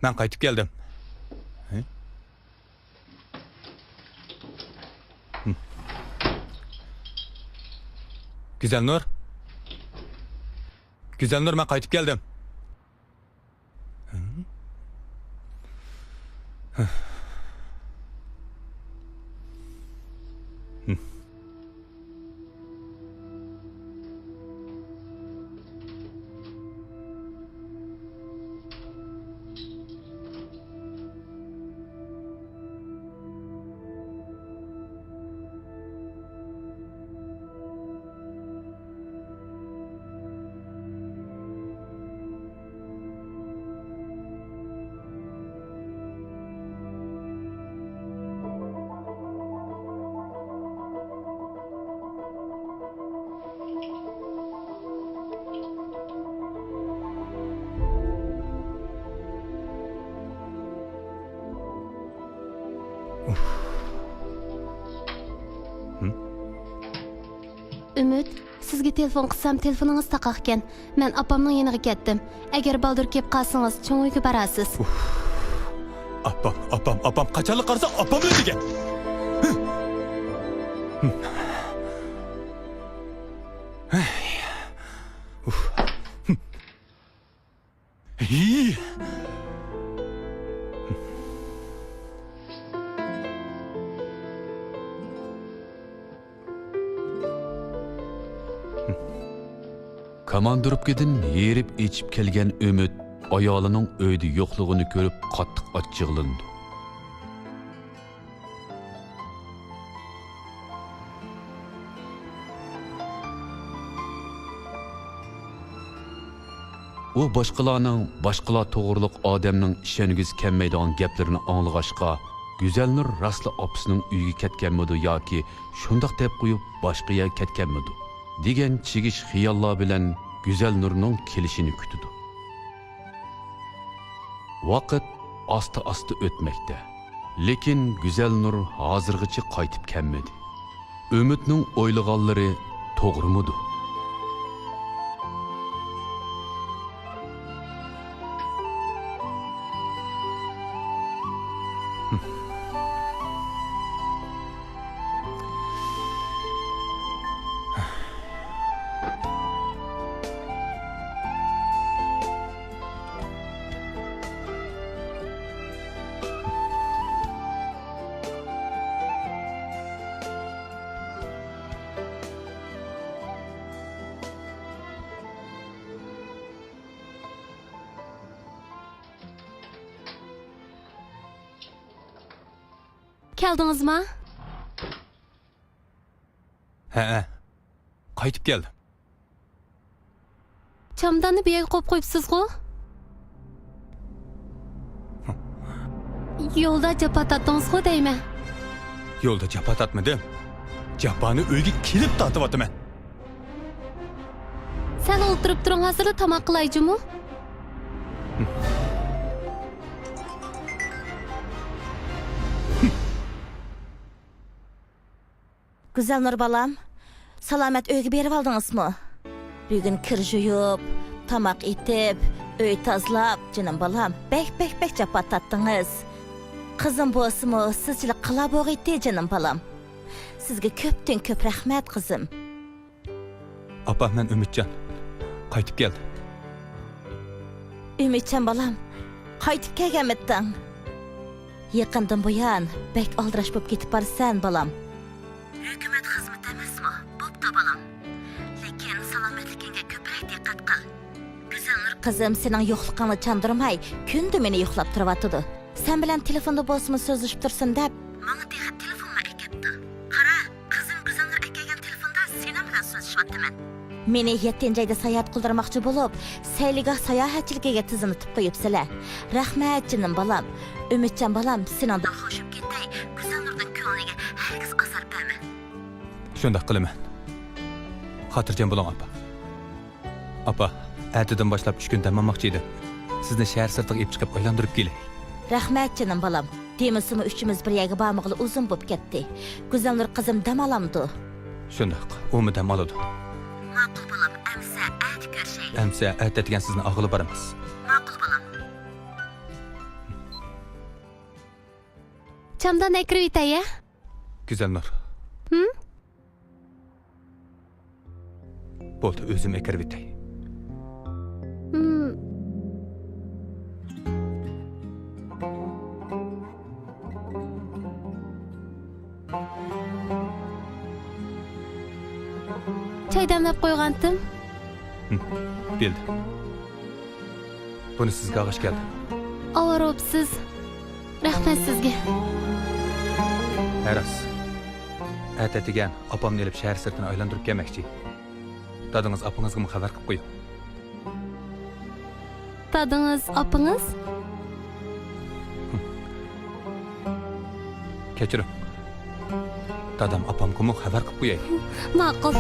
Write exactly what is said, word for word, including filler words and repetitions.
مەن قايتىپ كەلدىم. ھە؟ ھىم. گۈزەلنۇر. گۈزەلنۇر، مەن قايتىپ كەلدىم. ئۈمىد، سىزگە تېلېفون قىلسام، تېلېفونىڭىز تاقاقكەن. مەن ئاپامنىڭ يېنىغا كەتتىم. ئەگەر بالدۇر كېلىپ قالسىڭىز، چوڭ ئۆيگە بارارسىز. ئاپام، ئاپام، ئاپام، قاچانلا قارىسا ئاپاملا دېگەن. ھىم. ھىم. ھىم. ھىي! كاماندىروپكىدىن ھېرىپ ئېچىپ كەلگەن ئۈمىد ئايالىنىڭ ئۆيدە يوقلۇقىنى كۆرۈپ قاتتىق ئاچچىقلىنىدۇ. ئۇ باشقىلارنىڭ، باشقىلار توغرۇلۇق ئادەمنىڭ ئىشەنگۈسى كەلمەيدىغان گەپلىرىنى ئاڭلىغاچقا، گۈزەلنۇر راستلا ئاپىسىنىڭ ئۆيىگە كەتكەنمىدۇ ياكى شۇنداق دەپ قويۇپ باشقا يەرگە كەتكەنمىدۇ دېگەن چىگىش خىياللار بىلەن گۈزەلنۇرنىڭ كېلىشىنى كۈتىدۇ. ۋاقىت ئاستا-ئاستا ئۆتمەكتە، لېكىن گۈزەلنۇر ھازىرغىچە قايتىپ كەلمىدى. ئۈمىدنىڭ ئويلىغانلىرى توغرىمىدۇ؟ كەلدىڭىزما؟ ھەئە، قايتىپ كەلدىم. چامداننى بۇ يەرگە قويۇپ قويۇپسىزغۇ؟ يولدا جاپا تارتتىڭىزغۇ دەيمەن. يولدا جاپا تارتمىدىم. جاپانى ئۆيگە كېلىپ تارتىۋاتىمەن. سەل ئولتۇرۇپ تۇرۇڭ، ھازىرلا تاماق قىلاي جۇمۇ. گۈزەلنۇر بالام، سالامەت ئۆيگە بېرىۋالدىڭىزمۇ؟ بۈگۈن كىر يۇيۇپ، تاماق ئېتىپ، ئۆي تازىلاپ، جېنىم بالام، بەك، بەك، بەك جاپا تارتتىڭىز. قىزىم بولسىمۇ سىزچىلىك قىلا بوغىيتتى، جېنىم بالام. سىزگە كۆپتىن كۆپ رەھمەت، قىزىم. ئاپا، مەن ئۈمىدجان. قايتىپ كەلدىم. ئۈمىدجان بالام، قايتىپ كەلگەنمىتىڭ؟ يېقىندىن بۇيان بەك ئالدىراش بولۇپ كېتىپ بارىسەن، بالام. ھۆكۈمەت خىزمىتى ئەمەسمۇ؟ بوپتۇ، بالام. لېكىن سالامەتلىكىڭگە كۆپرەك دىققەت قىل. گۈزەلنۇر قىزىم سېنىڭ يوقلۇقۇڭنى چاندۇرماي، كۈندە مېنى يوقلاپ تۇرۇۋاتىدۇ. سەن بىلەن تېلېفوندا بولسىمۇ سۆزلىشىپ تۇرسۇن دەپ، ماڭا تېخى تېلېفونمۇ ئەكەپتۇ. قارا، قىزىم گۈزەلنۇر ئەكەلگەن تېلېفوندا سېنىڭ بىلەن سۆزلىشىۋاتىمەن. مېنى يەتتىنچى ئايدا ساياھەت قىلدۇرماقچى بولۇپ، سەيلىگاھ ساياھەتچىلىكىگە تىزىملىتىپ قويۇپسىلەر. رەھمەت، جېنىم بالام. ئۈمىدجان بالام، سېنىڭدىن خوشۇپ كېتەي، گۈزەلنۇرنىڭ كۆڭلىگە ھەرگىز ئازار بەرمە. شۇنداق قىلىمەن. خاتىرجەم بولۇڭ، ئاپا. ئاپا، ئەتىدىن باشلاپ ئۈچ كۈن دەم ئالماقچى ئىدىم. سىزنى شەھەر سىرتىغا ئېلىپ چىقىپ ئايلاندۇرۇپ كېلەي. رەھمەت، جېنىم بالام. دېمىسىمۇ ئۈچىمىز بىر يەرگە بارمىغىلى ئۇزۇن بولۇپ كەتتى. گۈزەلنۇر قىزىم دەم ئالامدۇ؟ شۇنداق، ئۇمۇ دەم ئالىدۇ. ماقۇل، بالام، ئەمىسە ئەتە كۆرۈشەيلى. ئەمىسە ئەتە دېگەن سىزنى ئالغىلى بارىمىز. ماقۇل، بالام. چامدان ئەكىرىۋېتەي، ھە؟ گۈزەلنۇر. ھىم؟ بولدى، ئۆزۈم ئەكىرىۋېتەي. ھىم. چاي دەملەپ قويغانتىم. ھىم، بىلدىم. بۇنى سىزگە ئالغاچ كەلدىم. ئاۋارە بوپسىز. رەھمەت سىزگە. ھە راست. ئەتە دېگەن ئاپامنى ئېلىپ شەھەر سىرتىنى ئايلاندۇرۇپ كەلمەكچى. دادىڭىز ئاپىڭىزغىمۇ خەۋەر قىلىپ قويۇڭ. دادىڭىز ئاپىڭىز؟ كەچۈرۈڭ. دادام ئاپامغىمۇ خەۋەر قىلىپ قوياي. ماقۇل.